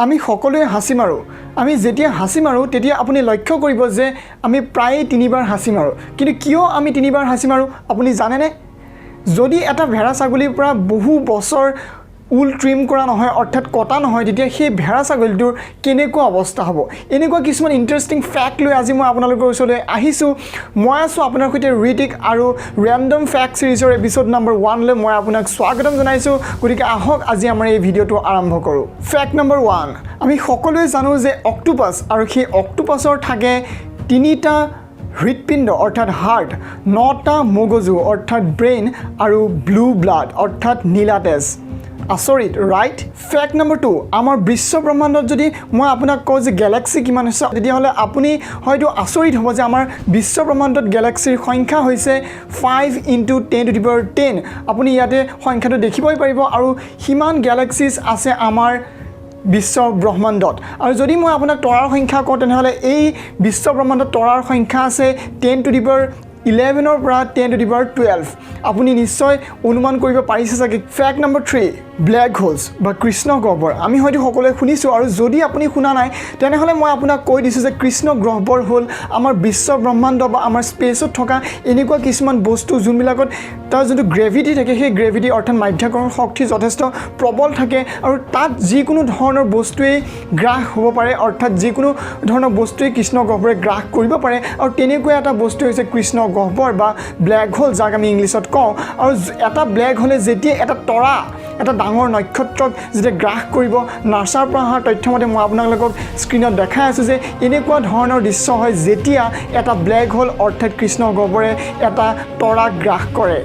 আমি সকলোৱে হাঁচি মাৰোঁ। আমি যেতিয়া হাঁচি মাৰোঁ, তেতিয়া আপুনি লক্ষ্য কৰিব যে আমি প্ৰায়ে তিনিবাৰ হাঁচি মাৰোঁ। কিন্তু কিয় আমি তিনিবাৰ হাঁচি মাৰোঁ, আপুনি জানেনে? যদি এটা ভেড়া ছাগলীৰ পৰা বহু বছৰ ঊল ট্ৰিম কৰা নহয়, অৰ্থাৎ কটা নহয়, তেতিয়া সেই ভেড়া ছাগলীটোৰ কেনেকুৱা অৱস্থা হ'ব? এনেকুৱা কিছুমান ইণ্টাৰেষ্টিং ফেক্ট লৈ আজি মই আপোনালোকৰ ওচৰলৈ আহিছোঁ। মই আছোঁ আপোনাৰ সৈতে ঋতিক আৰু ৰেণ্ডম ফেক্ট ছিৰিজৰ এপিছ'ড নম্বৰ 1লৈ মই আপোনাক স্বাগতম জনাইছোঁ। গতিকে আহক, আজি আমাৰ এই ভিডিঅ'টো আৰম্ভ কৰোঁ। ফেক্ট নম্বৰ 1, আমি সকলোৱে জানো যে অক্টোপাছ আৰু সেই অক্টোপাছৰ থাকে তিনিটা হৃদপিণ্ড অৰ্থাৎ হাৰ্ট, নটা মগজু অৰ্থাৎ ব্ৰেইন আৰু ব্লু ব্লাড অৰ্থাৎ নীলা তেজ। আচৰিত, ৰাইট? ফেক্ট নম্বৰ 2, আমাৰ বিশ্ব ব্ৰহ্মাণ্ডত যদি মই আপোনাক কওঁ যে গেলেক্সি কিমান হৈছে, তেতিয়াহ'লে আপুনি হয়তো আচৰিত হ'ব যে আমাৰ বিশ্ব ব্ৰহ্মাণ্ডত গেলেক্সিৰ সংখ্যা হৈছে 5 into 10 to the power 10। আপুনি ইয়াতে সংখ্যাটো দেখিবই পাৰিব আৰু সিমান গেলেক্সিছ আছে আমাৰ বিশ্ব ব্ৰহ্মাণ্ডত। আৰু যদি মই আপোনাক তৰাৰ সংখ্যা কওঁ, তেনেহ'লে এই বিশ্ব ব্ৰহ্মাণ্ডত তৰাৰ সংখ্যা আছে 10 টু the power 11ৰ পৰা 10 টু the power 12। আপুনি নিশ্চয় অনুমান কৰিব পাৰিছে চাগে। ফেক্ট নম্বৰ 3, ব্লেক হোলছ বা কৃষ্ণ গহ্বৰ আমি হয়তো সকলোৱে শুনিছোঁ আৰু যদি আপুনি শুনা নাই, তেনেহ'লে মই আপোনাক কৈ দিছোঁ যে কৃষ্ণ গহ্বৰ হ'ল আমাৰ বিশ্ব ব্ৰহ্মাণ্ড বা আমাৰ স্পেচত থকা এনেকুৱা কিছুমান বস্তু, যোনবিলাকত তাৰ যোনটো গ্ৰেভিটি থাকে, সেই গ্ৰেভিটি অৰ্থাৎ মাধ্যাকৰ্ষণ শক্তি যথেষ্ট প্ৰবল থাকে আৰু তাত যিকোনো ধৰণৰ বস্তুৱেই গ্ৰাস হ'ব পাৰে, অৰ্থাৎ যিকোনো ধৰণৰ বস্তুৱেই কৃষ্ণ গহ্বৰে গ্ৰাস কৰিব পাৰে। আৰু তেনেকুৱা এটা বস্তু হৈছে কৃষ্ণ গহ্বৰ বা ব্লেক হোল, যাক আমি ইংলিছত কওঁ। আৰু এটা ব্লেক হোলে যেতিয়া এটা তৰা, এটা ডাঙৰ নক্ষত্ৰক যেতিয়া গ্ৰাস কৰিব, নাছাৰ পৰা অহা তথ্যমতে মই আপোনালোকক স্ক্ৰীণত দেখাই আছোঁ যে এনেকুৱা ধৰণৰ দৃশ্য হয় যেতিয়া এটা ব্লেক হোল অৰ্থাৎ কৃষ্ণ গহ্বৰে এটা তৰাক গ্ৰাস কৰে।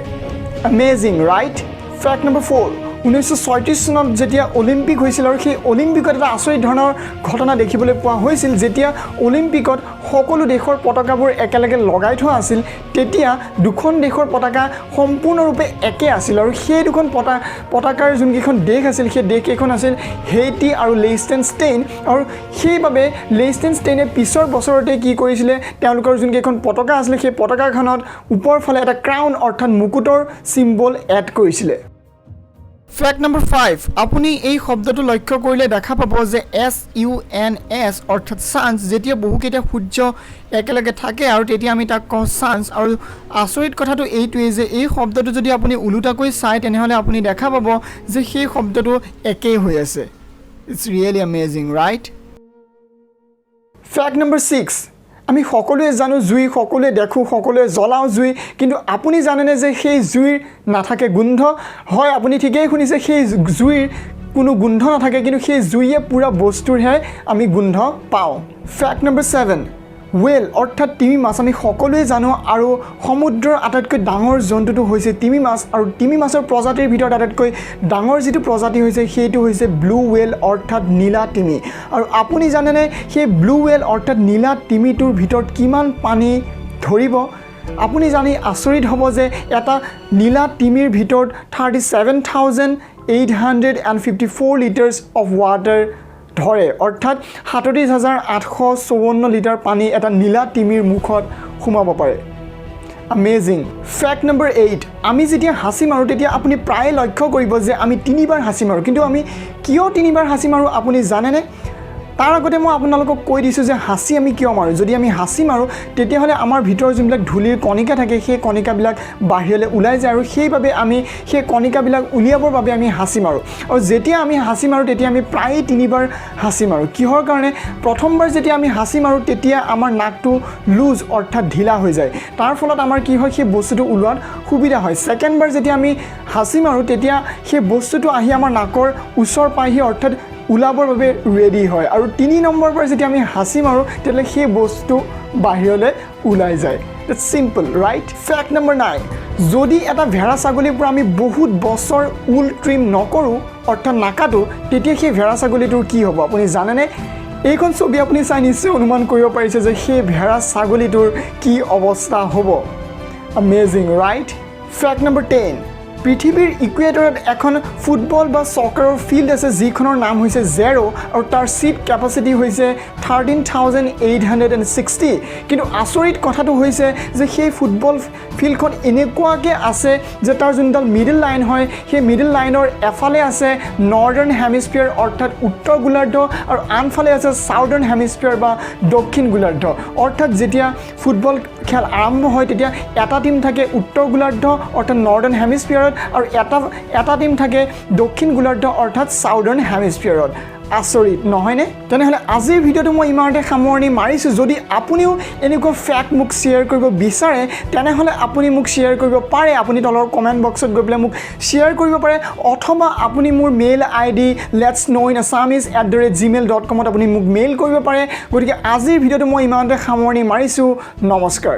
Amazing, right? Fact number 4, 1936 চনত যেতিয়া অলিম্পিক হৈছিল আৰু সেই অলিম্পিকত এটা আচৰিত ধৰণৰ ঘটনা দেখিবলৈ পোৱা হৈছিল। যেতিয়া অলিম্পিকত সকলো দেশৰ পতাকাবোৰ একেলগে লগাই থোৱা আছিল, তেতিয়া দুখন দেশৰ পতাকা সম্পূৰ্ণৰূপে একে আছিল আৰু সেই দুখন পতাকাৰ যোনকেইখন দেশ আছিল, সেই দেশকেইখন আছিল হেইটি আৰু লেইষ্টেনষ্টেইন। আৰু সেইবাবে লেইষ্টেনষ্টেইনে পিছৰ বছৰতে কি কৰিছিলে? তেওঁলোকৰ যোনকেইখন পতাকা আছিলে, সেই পতাকাখনত ওপৰ ফালে এটা ক্ৰাউন অৰ্থাৎ মুকুটৰ চিম্বল এড কৰিছিলে। ফেক্ট নম্বৰ 5, আপুনি এই শব্দটো লক্ষ্য কৰিলে দেখা পাব যে SUNS অৰ্থাৎ ছানছ। যেতিয়া বহুকেইটা সূৰ্য একেলগে থাকে আৰু তেতিয়া আমি তাক কওঁ ছানছ। আৰু আচৰিত কথাটো এইটোৱেই যে এই শব্দটো যদি আপুনি ওলোটাকৈ চায়, তেনেহ'লে আপুনি দেখা পাব যে সেই শব্দটো একেই হৈ আছে। It's really amazing, right? Fact number 6, আমি সকলোৱে জানো জুই, সকলোৱে দেখোঁ, সকলোৱে জ্বলাওঁ জুই। কিন্তু আপুনি জানেনে যে সেই জুইৰ নাথাকে গোন্ধ? হয়, আপুনি ঠিকেই শুনিছে, সেই জুইৰ কোনো গোন্ধ নাথাকে, কিন্তু সেই জুইয়ে পুৰা বস্তুৰহে আমি গোন্ধ পাওঁ। ফেক্ট নম্বৰ 7, ৱেল অৰ্থাৎ তিমি মাছ আমি সকলোৱে জানো আৰু সমুদ্ৰৰ আটাইতকৈ ডাঙৰ জন্তুটো হৈছে তিমি মাছ। আৰু তিমি মাছৰ প্ৰজাতিৰ ভিতৰত আটাইতকৈ ডাঙৰ যিটো প্ৰজাতি হৈছে, সেইটো হৈছে ব্লু ৱেল অৰ্থাৎ নীলা তিমি। আৰু আপুনি জানেনে সেই ব্লু ৱেল অৰ্থাৎ নীলা তিমিটোৰ ভিতৰত কিমান পানী ধৰিব? আপুনি জানি আচৰিত হ'ব যে এটা নীলা তিমিৰ ভিতৰত 37,854 litres of water ধৰে, অৰ্থাৎ 37,854 লিটাৰ পানী এটা নীলা তিমিৰ মুখত সোমাব পাৰে। আমেজিং। ফেক্ট নম্বৰ 8, আমি যেতিয়া হাঁচি মাৰোঁ, তেতিয়া আপুনি প্ৰায়ে লক্ষ্য কৰিব যে আমি তিনিবাৰ হাঁচি মাৰোঁ। কিন্তু আমি কিয় তিনিবাৰ হাঁচি মাৰোঁ, আপুনি জানেনে? তাৰ আগতে মই আপোনালোকক কৈ দিছোঁ যে হাঁচি আমি কিয় মাৰোঁ। যদি আমি হাঁচি মাৰোঁ, তেতিয়াহ'লে আমাৰ ভিতৰৰ যোনবিলাক ধূলিৰ কণিকা থাকে, সেই কণিকাবিলাক বাহিৰলৈ ওলাই যায় আৰু সেইবাবে আমি সেই কণিকাবিলাক উলিয়াবৰ বাবে আমি হাঁচি মাৰোঁ। আৰু যেতিয়া আমি হাঁচি মাৰোঁ, তেতিয়া আমি প্ৰায়ে তিনিবাৰ হাঁচি মাৰোঁ। কিহৰ কাৰণে? প্ৰথমবাৰ যেতিয়া আমি হাঁচি মাৰোঁ, তেতিয়া আমাৰ নাকটো লুজ অৰ্থাৎ ঢিলা হৈ যায়। তাৰ ফলত আমাৰ কি হয়, সেই বস্তুটো ওলোৱাত সুবিধা হয়। ছেকেণ্ডবাৰ যেতিয়া আমি হাঁচি মাৰোঁ, তেতিয়া সেই বস্তুটো আহি আমাৰ নাকৰ ওচৰ পাইহি, অৰ্থাৎ ওলাবৰ বাবে ৰেডি হয়। আৰু 3 নম্বৰবাৰ যেতিয়া আমি হাঁচি মাৰোঁ, তেতিয়াহ'লে সেই বস্তু বাহিৰলৈ ওলাই যায়। That's simple, right? Fact number 9, যদি এটা ভেড়া ছাগলীৰ পৰা আমি বহুত বছৰ ঊল ট্ৰিম নকৰোঁ অৰ্থাৎ নাকাটো, তেতিয়া সেই ভেড়া ছাগলীটোৰ কি হ'ব, আপুনি জানেনে? এইখন ছবি আপুনি চাই নিশ্চয় অনুমান কৰিব পাৰিছে যে সেই ভেড়া ছাগলীটোৰ কি অৱস্থা হ'ব। Amazing, right? Fact number 10। পৃথিৱীৰ ইকুৱেটৰত এখন ফুটবল বা ছকাৰৰ ফিল্ড আছে, যিখনৰ নাম হৈছে জেৰ' আৰু তাৰ ছিট কেপাচিটি হৈছে 13,860। কিন্তু আচৰিত কথাটো হৈছে যে সেই ফুটবল ফিল্ডখন এনেকুৱাকৈ আছে যে তাৰ যোনডাল মিডল লাইন হয়, সেই মিডল লাইনৰ এফালে আছে নৰ্দাৰ্ণ হেমিস্ফিয়াৰ, অৰ্থাৎ উত্তৰ গোলাৰ্ধ, আৰু আনফালে আছে চাউদাৰ্ণ হেমিস্ফিয়াৰ বা দক্ষিণ গোলাৰ্ধ। অৰ্থাৎ যেতিয়া ফুটবল খেল আৰম্ভ হয়, তেতিয়া এটা টীম থাকে উত্তৰ গোলাৰ্ধ, অৰ্থাৎ নৰ্দাৰ্ণ হেমিস্ফিয়াৰত, আৰু এটা টীম থাকে দক্ষিণ গোলাৰ্ধ, অৰ্থাৎ চাউদাৰ্ণ হেমিস্ফিয়াৰত। আচৰিত নহয়নে? তেনেহ'লে আজিৰ ভিডিঅ'টো মই ইমানতে সামৰণি মাৰিছোঁ। যদি আপুনিও এনেকুৱা ফেক্ট মোক শ্বেয়াৰ কৰিব বিচাৰে, তেনেহ'লে আপুনি মোক শ্বেয়াৰ কৰিব পাৰে। আপুনি তলৰ কমেণ্ট বক্সত গৈ পেলাই মোক শ্বেয়াৰ কৰিব পাৰে, অথবা আপুনি মোৰ mail ID letsknowinassamese@gmail.comত আপুনি মোক মেইল কৰিব পাৰে। গতিকে আজিৰ ভিডিঅ'টো মই ইমানতে সামৰণি মাৰিছোঁ। নমস্কাৰ।